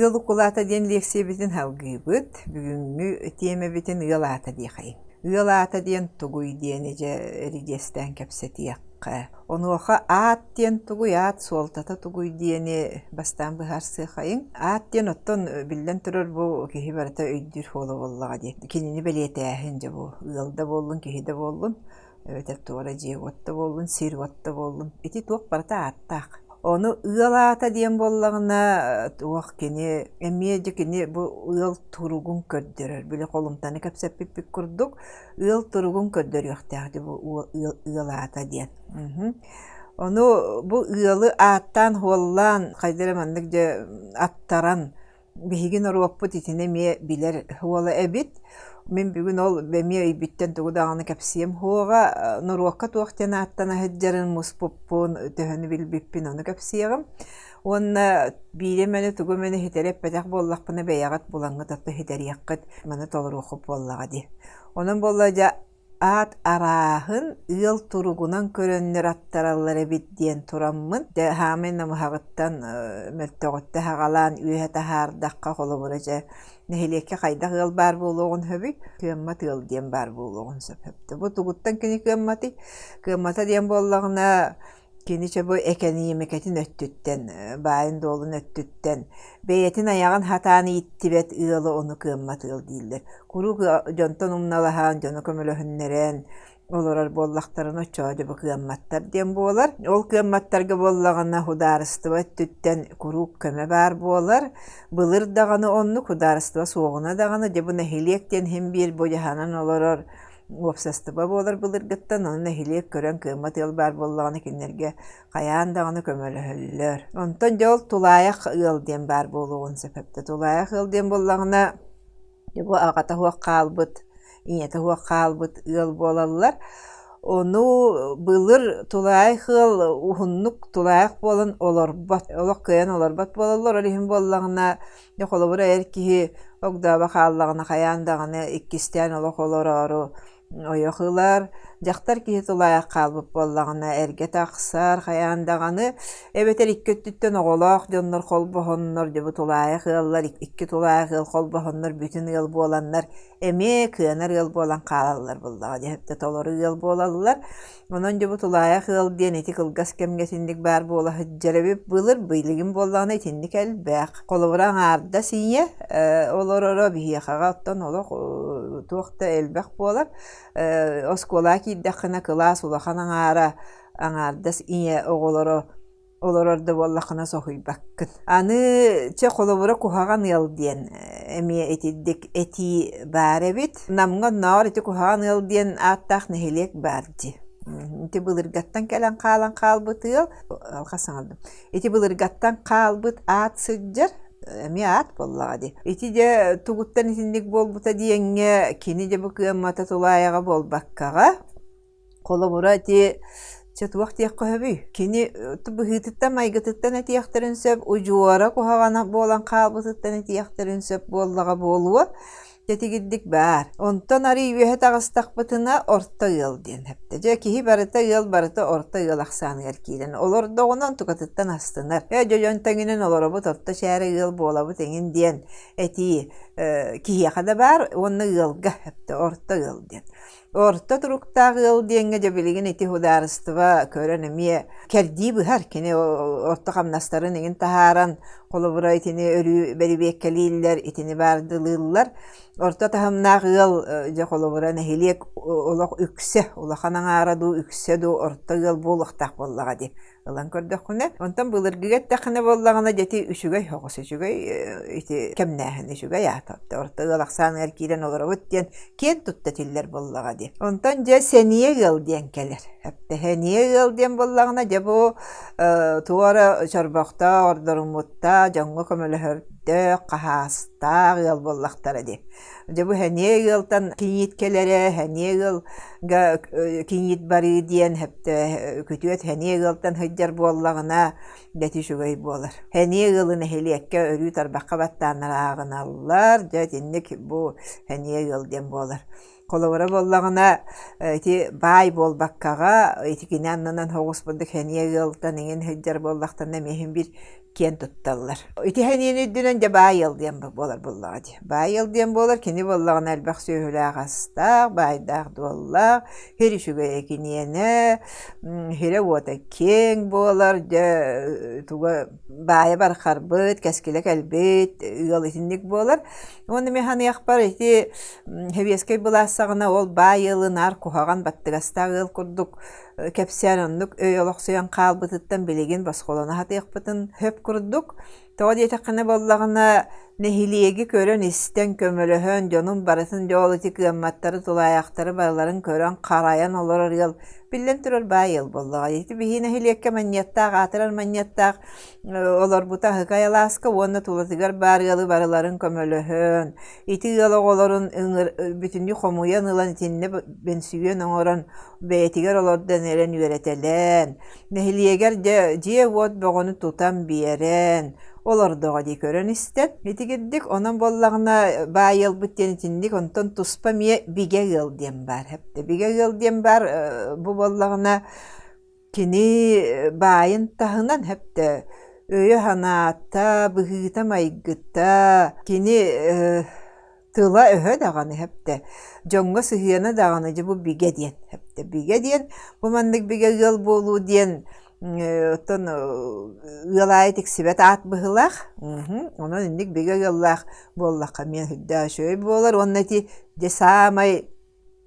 Ыал укулаата диэн лиэксийэбитин салгыыбыт. Бүгүҥҥү тиэмэбитин ыал аата диэхэйиҥ. Ыал аата диэн тугуй диэни дьэ эридьиэстээн кэпсэтиэххэ. Онуоха аат диэн тугуй, аат суолтата тугуй диэни бастаан быһаарсыахайыҥ. Аат диэн оттон биллэн турар бу киһи барыта өйдүүр суола буоллаҕа дии. Кинини бэлиэтээһин дьэ бу ыал да буоллун, киһи да буоллун эбэтэр туора дьиэ-уот да буоллун, сир-уот да буоллун ити туох барыта ааттаах. Ону ыал аата диэн буоллаҕына туох кини эмиэ дьэ кини бу ыал туругун көрдөрөр. Били холумтаны кэпсэппиппит курдук ыал туругун көрдөрүөхтээх дьэ бу ыал аата диэн. Ону бу ыалы ааттаан-суоллаан хайда эрэ маннык дьэ аттаран Биһиги норуоппут итини эмиэ билэр уола эбит. Мин бүгүн ол эмиэ өйбүттэн тугу даҕаны кэпсиэм суоҕа. Норуокка туох диэн ааттана сылдьарын муспуппун, төһөнү билбиппин ону кэпсиэҕим. Уонна биири эмэни тугу эмэни ситэри эппэтэх буоллахпына бэйэҕит булаҥҥыт отто ситэриэххит, маны толоруоххут буоллаҕа дии. Онон буолла дьэ Аат арааһын ыал туругунан көрөннөр аттараллар эбит диэн тураммын, дьэ саамай намыһаҕыттан мөлтөҕүттэн саҕалаан үөһэ таһаардахха, холобура дьэ нэһилиэккэ хайдах ыал баар буолуоҕун сөбүй? Кыаммат ыал диэн баар буолуоҕун сөп. Бу тугуттан кини кыамматый? Кыаммата диэн буоллаҕына Кини чобу экэниэмикэтин өттүттэн, баайын-дуолун өттүттэн, бэйэтин айаҕын хатаан ииттибэт ыалы ону кыаммат ыал дииллэр. Куруук дьонтон умналаһан, дьону көмөлөһүннэрэн олорор буоллахтарына оччоҕо дьэ бу кыамматтар диэн буолар. Ол кыамматтарга буоллаҕына судаарыстыба өттүттэн куруук көмө баар буолар. Былыр даҕаны оннук, судаарыстыба суоҕуна даҕаны дьэ бу нэһилиэк диэн иһин биир бу дьаһанан олорор уопсастыба буолар былыргыттан, ону нэһилиэк көрөн кыаммат ыал баар буоллаҕына кинилэргэ хайаан даҕаны көмөлөһөллөр. Онтон дьэ ол тулаайах ыал диэн баар буолуоҕун сөп эбитэ. Тулаайах ыал диэн буоллаҕына бу аҕата суох хаалбыт, ийэтэ суох хаалбыт ыал буолаллар. Ону былыр тулаайах ыал уһуннук тулаайах буолан олорбот, олох кыайан олорбот буолаллар. Ол иһин буоллаҕына Дьэ, холобура, эр киһи огдообо хааллаҕына хайаан даҕаны иккистээн олох олороору ойох ылар, дьахтар киһи тулаайах хаалбыт буоллаҕына эргэ тахсар хайаан даҕаны, эбэтэр икки өттүттэн оҕолоох дьоннор холбоһоннор, дьэ бу тулаайах ыаллар икки тулаайах ыал холбоһоннор бүтүн ыал буоланнар эмиэ кыанар ыал буолан хаалаллар буоллаҕа дии, толору ыал буолаллар. Онон дьэ бу тулаайах ыал диэн ити кылгас кэмҥэ итинник баар буола сылдьар эбит. Былыр билигин буоллаҕына итинник элбэх. Холобура аҥаардас ийэ олороро биһиэхэҕэ оттон олох туох да элбэх буолар. Оскуолаҕа киирдэххинэ кылаас улахан аҥаара аҥаардас ийэ оҕолоро олорор да буоллаххына соһуйбаккын. Аны чэ холобура куһаҕан ыал диэн эмиэ итирдик этии баар эбит. Намҥа оннооҕор ити куһаҕан ыал диэн ааттаах нэһилиэк баар дии. Ити былыргаттан кэлэн хаалан хаалбыт ыал, алҕас саҥардым. Ити былыргаттан хаалбыт аат сылдьар, эмиэ аат буоллаҕа дии. Ити дьэ тугуттан итинник буолбута диэҥҥэ кини дьэ бу кыаммата тулаайаҕа буолбаккаҕа Холобура, ити чэ туох диэххэ сөбүй? Кини быһыытыттан, майгытыттан этиэхтэрин сөп, удьуора куһаҕана буолан хаалбытыттан этиэхтэрин сөп буоллаҕа буолуо. Тэтигирдик баар. Онтон арый үөһэ таҕыстахпытына орто ыал диэн эптэ. Дьэ киһи барыта ыал барыта орто ыал ахсааныгар киирэн олордоҕуна онтукатыттан астынар. Ээ дьэ дьон тэҥинэн олоробут орто чээрэ ыал буолабыт эҥин диэн этии киһиэхэ да баар уонна ыалга эптэ орто ыал диэн. Орто туруктаах ыал диэҥҥэ дьэ билигин ити судаарыстыба көрөн эмиэ кэрдии быһар. Кини орто хамнастарын иҥин таһааран, холобура итини өрүү бэрибиэккэлииллэр, итини баардылыыллар. Орто таһымнаах ыал дьэ холобура нэһилиэк олох үксэ, улахан аҥаара дуу, үксэ дуу орто ыал буолуохтаах буоллаҕа дии. Ылан көрдөххүнэ, онтон былыргыга эттэххинэ буоллаҕына, дьэ ити үчүгэй оҕус, үчүгэй ити кэмнээһин үчүгэй аата орто ыал ахсааныгар киирэн олоробут диэн киэн тутта этиллэр буоллаҕа дии. Онтон дьэ сэниэ ыал диэн кэлэр. Сэниэ ыал диэн буоллаҕына, дьэ бу туора чорбохтоох, ордоруммуттаах, дьоҥҥо көмөлөһөрдөөх, хаһаастаах ыал буоллахтара дии. Дьэ бу сэниэ ыалтан кийиит кэлэрэ, сэниэ ыалга кийиит барыы диэн күтүөт сэниэ ыалтан сылдьар буоллаҕына, дэти үчүгэй буолар. Сэниэ ыалы нэһилиэккэ өрүү тарбахха баттааннар ааҕыналлар, дьэ итинник бу сэниэ ыал диэн буолар. Холобура буоллаҕына, ити баай буолбаккаҕа, ити кини аннынан соҕус бурдук сэниэ ыалтан иҥин сылдьар буоллахтарына эмиэ син биир киэн тутталлар. Ити сэниэни үрдүнэн дьэ баай ыал диэн буолар буоллаҕа дии. Баай ыал диэн буолар, кини буоллаҕына элбэх сүөһүлээх астаах, баайдаах-дуоллаах, сир үчүгэйэ киниэнэ, сирэ-уота киэҥ буолар, дьэ туга баайа бархарбыт, кэскилэ кэлбит ыал итинник буолар. Уонна мин саныахпар ити сэбиэскэй былаас саҕана ол баай ыалы наар куһаҕан баттыгастаах ыал курдук кэпсээн оннук өй олохсуйан хаалбытыттан билигин босхолоно сатыахпытын сөп курдук. Тоҕо диэтэххинэ буоллаҕына нэһилиэги көрөн-истэн, көмөлөһөн, дьонун барытын дьэ ол ити кыамматтары, тулаайахтары барыларын көрөн, харайан олорор ыал биллэн турар баай ыал буоллаҕа. Ити биһиги нэһилиэккэ манньыаттаах, аатырар манньыаттаах олорбута Аһыкай алааска уонна тулатыгар баар ыалы барыларын көмөлөһөн, ити ыал оҕолорун ыҥыр бүтүннүү хомуйан ылан итиннэ бэнсүйүөн оҥорон бэйэтигэр олордон эрэн үөрэтэлээн, нэһилиэгэр дьэ дьиэ-уот бөҕөнү тутан биэрэн олордоҕо дии көрөн-истэн. Итигирдик онон буоллаҕына баай ыалбыт диэн итинник онтон туспа эмиэ бигэ ыал диэн баар. Бигэ ыал диэн баар бу буоллаҕына Кини баайын таһынан сөптөө өйө-санаата, быһыыта-майгыта, кини тыла-өһө даҕаны сөптөө, дьоҥҥо сыһыана даҕаны дьэ бу бигэ диэн сөптөө. Бигэ диэн бу маннык бигэ ыал буолуу диэн оттон ыал аайы тиксибэт аат быһыылаах. Онон инник бигэ ыаллаах буоллахха эмиэ сүрдээх үчүгэй буолар уонна ити дьэ саамай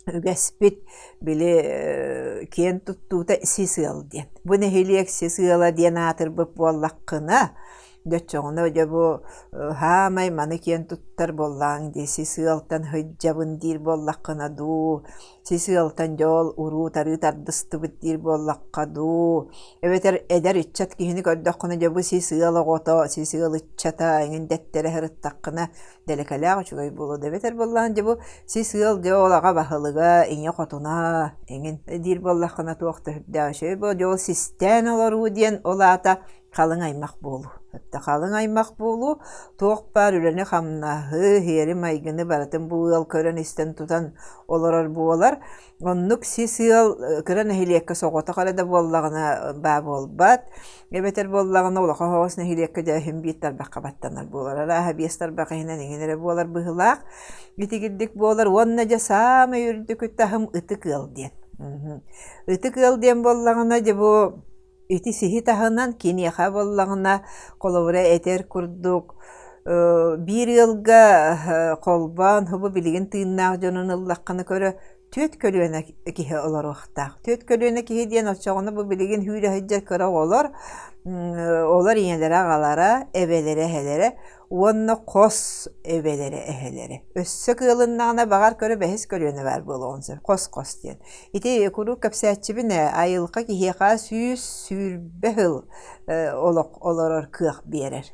Үгэспит били киэн туттуута сис ыал диэн. Бу нэһилиэк сис ыала диэн аатырбыт буоллаххына, дьэ оччоҕуна дьэ бу хаамай маны киэн туттар буоллаҕыҥ дии, сис ыалтан сылдьабын диир буоллаххына дуу, сис ыалтан дьэ ол уруу-тарыы тардыстыбыт диир буоллахха дуу, эбэтэр эдэр ыччат киһини көрдөххүнэ дьэ бу сис ыал оҕото, сис ыал ыччата эҥин дэттэрэ сырыттаххына дэлэкэлээх үчүгэй буолуо да эбэтэр буоллаҕына дьэ бу сис ыал дьэ ол аҕа баһылыга ийэ хотуна эҥин диир буоллаххына туох да сүрдээх үчүгэй буолуо дьэ ол систээн олоруу диэн ол аата халыҥ аймах буолуу өттө халыҥ аймах буолуу туох баар үлэни-хамнаһы сиэри-майгыны барытын бу ыал көрөн-истэн тутан олорор буолар Оннук сис ыал кыра нэһилиэккэ соҕотох эрэ да буоллаҕына баа буолбат. Эбэтэр буоллаҕына улахан оҕус нэһилиэккэ дьэ иһин биир тарбахха баттанар буолар. Арааһа биэс тарбах иһинэн иҥин эрэ буолар быһыылаах. Итигирдик буолар уонна дьэ саамай үрдүкү таһым ытык ыал диэн. Ытык ыал диэн буоллаҕына дьэ бу Ити сиһи таһынан киниэхэ буоллаҕына, холобура этэр курдук, биир ыалга холбоон бу билигин тыыннаах дьонун ыллаххына көрө түөрт көлүөнэ киһи олоруохтаах. Түөрт көлүөнэ киһи диэн оччоҕуна бу билигин сүүрэ сылдьар кыра оҕолор, олор ийэлэрэ-аҕалара, эбэлэрэ-эһэлэрэ уонна хос эбэлэрэ эһэлэрэ. Өссө кыалыннаҕына баҕар көрө бэһис көлүөнэ баар буолуоҕун сөп. Хос-хос диэн. Ити куруук кэпсээччибин ээ, айылҕа киһиэхэ 120 сыл олох олорор кыах биэрэр.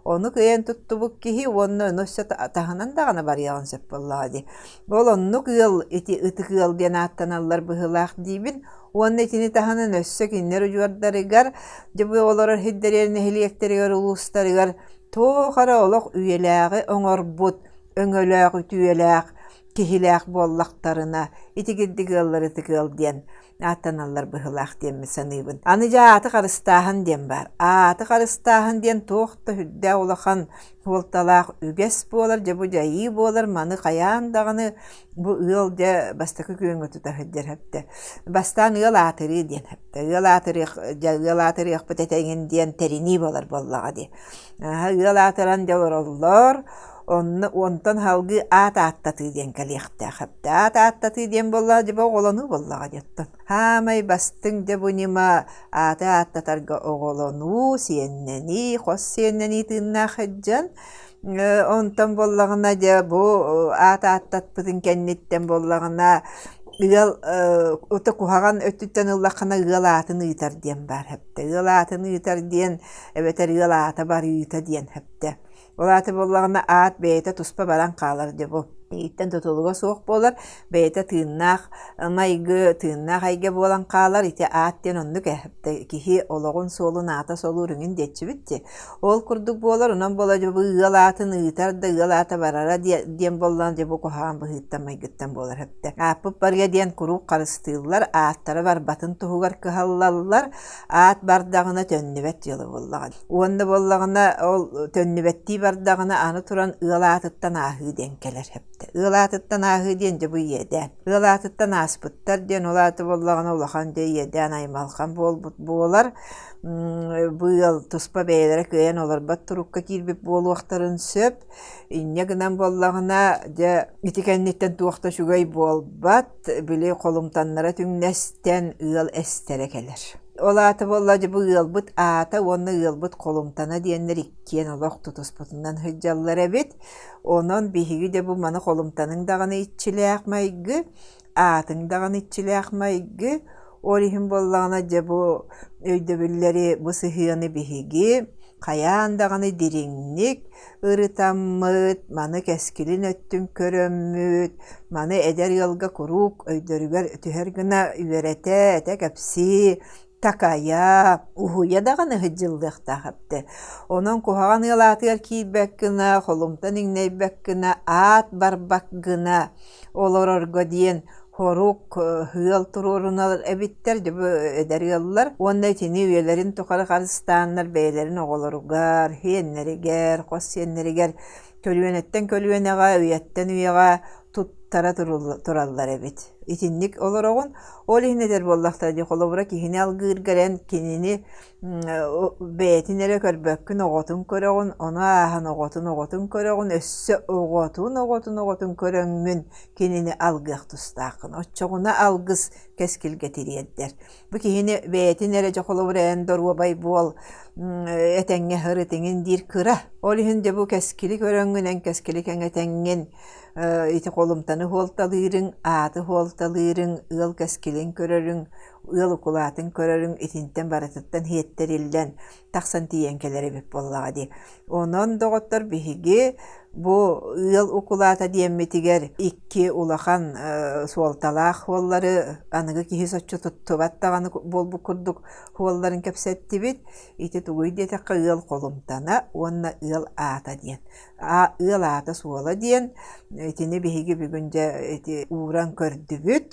Ону кыайан туттубут киһи уонна ону өссө таһынан даҕаны барыаҕын сөп буоллаҕа дии. Ол оннук ыал ити ытык ыал диэн ааттаналлар быһыылаах диибин. Уонна итини таһынан өссө кинилэр удьуордарыгар, дьэ бу олорор сирдэригэр, нэһилиэктэригэр, улуустарыгар туох эрэ олох үйэлээҕи оҥорбут, өҥөлөөх, үтүөлээх киһилээх буоллахтарына, итигирдик ыаллар ытык ыал диэн ааттаналлар быһыылаах диэммин саныыбын. Аны дьэ ааты харыстааһын диэн баар. Ааты харыстааһын диэн туох да сүрдээх улахан суолталаах үгэс буолар, дьэ бу дьайыы буолар, маны хайаан даҕаны бу ыал дьэ бастакы күөҥҥэ тута сылдьар сөптө. Бастаан ыал аатырыы диэн сөптө. Ыал аатырыах дьэ ыал аатырыахпыт этэ эҥин диэн тэринии буолар буоллаҕа дии. Ыал аатыран дьэ олороллор, онно онтон салгыы аат ааттатыы диэн кэлиэхтээх. Аат ааттатыы диэн буоллаҕа дьэ бу оҕолонуу буоллаҕа дии оттон. Хаамай бастыҥ дьэ бу ньыма ааты ааттатарга оҕолонуу, сиэннэнии, хос сиэннэнии тыыннаах сылдьан онтон буоллаҕына дьэ бу аат ааттаппытын кэнниттэн буоллаҕына ыал ото куһаҕан өттүттэн ыллаххына ыал аатын ыытар диэн баар сөптө. Ыал аатын ыытар диэн эбэтэр ыал аата барыыта диэн сөптө. Ол аата буоллаҕына аат бэйэтэ туспа баран хаалар дьэ бу. Ииттэн тутулуга суох буолар, бэйэтэ тыыннаах майгы, тыыннаах эйгэ буолан хаалар. Ити аат диэн оннук ээ. Киһи олоҕун суолун аата солуур иҥин диэччибит дии. Ол курдук буолар, онон буола дьэ бу ыал аатын ыытар да ыал аата барара диэн буоллаҕына дьэ бу куһаҕан быһыыттан майгыттан буолар эбитэ. Ааппыт барыа диэн куруук харыстыыллар, ааттара барбатын туһугар кыһаллаллар, аат бардаҕына төннүбэт дьыала буоллаҕа. Уонна буоллаҕына ол төннүбэттии бардаҕына аны туран ыал аатыттан ааһыы диэн кэлэр эбитэ. Ыал аатыттан ааһыы диэн дьэ бу иэдээн. Ыал аатыттан ааспыттар диэн ол аата буоллаҕына улахан дьэ иэдээн аймалҕан буолбут буолар. Бу ыал туспа бэйэлэрэ кыайан олорбот турукка киирбит буолуохтарын сөп. Инньэ гынан буоллаҕына дьэ ити кэнниттэн туох да үчүгэй буолбат, били холумтаннара түҥнэстэн ыал эстэрэ кэлэр. Ол аата буолла дьэ бу ыалбыт аата уонна ыалбыт холумтана диэннэр иккиэн олох тутуспутунан сылдьаллар эбит. Онон биһиги дьэ бу маны холумтаныҥ даҕаны иччилээх майгы, аатыҥ даҕаны иччилээх майгы. Ол иһин буоллаҕына дьэ бу өйдөбүллэри, бу сыһыаны биһиги хайаан даҕаны дириҥник ырытаммыт, маны кэскилин өттүн көрөммүт, маны эдэр ыалга куруук өйдөрүгэр түһэр гына үөрэтэ, этэ-кэпсии, такайа, уһуйа даҕаны сылдьыллыахтаах эбитэ. Онон куһаҕан ыал аатыгар киирбэт гына, холумтан иҥнэйбэт гына, аат барбат гына олорорго диэн хорук ыал туруорунар эбиттэр дьэ бу эдэр ыаллар уонна итини үйэлэрин тухары харыстааннар бэйэлэрин оҕолоругар, сиэннэригэр, хос сиэннэригэр көлүөнэттэн көлүөнэҕэ, үйэттэн үйэҕэ туттара тураллар эбит. Итинник олороҕун. Ол иһин этэр буоллахтара дии, холобура киһини алгыыргар эн кинини бэйэтин эрэ көрбөккүн, оҕотун көрөҕүн, ону ааһан оҕотун оҕотун көрөҕүн, өссө оҕотун оҕотун оҕотун көрөҥҥүн кинини алгыах тустааххын. Оччоҕуна алгыс кэскилгэ тириэрдэр. Бу киһини бэйэтин эрэ дьэ холобура эн доруобай буол, этэҥҥэ сырытыҥын диир кыра. Ол иһин дьэ бу кэскили көрөҥҥүн, эн кэскили кэҥэтэҥҥин ити холумтаны хуолталыырыҥ, ааты хуолталыырыҥ, ыал кэскилин көрөрүҥ, ыал укулаатын көрөрүҥ итинтэн барытыттан иһиттэриллэн тахсан тиийэн кэлэр эбит буоллаҕа дии. Онон, доҕоттор, биһиги бу ыал укулаата диэммитигэр икки улахан суолталаах суоллары аныгы киһи соччо туттубат даҕаны буолбут курдук суолларын кэпсэттибит. Ити тугуй диэтэххэ ыал холумтана уонна ыал аата диэн. Ыал аата суола диэн итини биһиги бүгүн дьэ ити ууран көрдүбүт.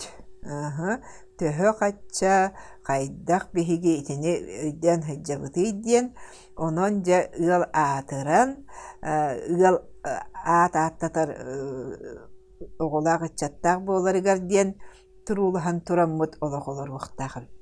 Төһө-хачча, хайдах биһиги итини өйдөөн сылдьабытый диэн, онон дьэ ыал аатыран, ыал аат ааттатар оҕолоох ыччаттаах буоларыгар диэн туруулаһан тураммыт олох олоруохтаах эбиппит.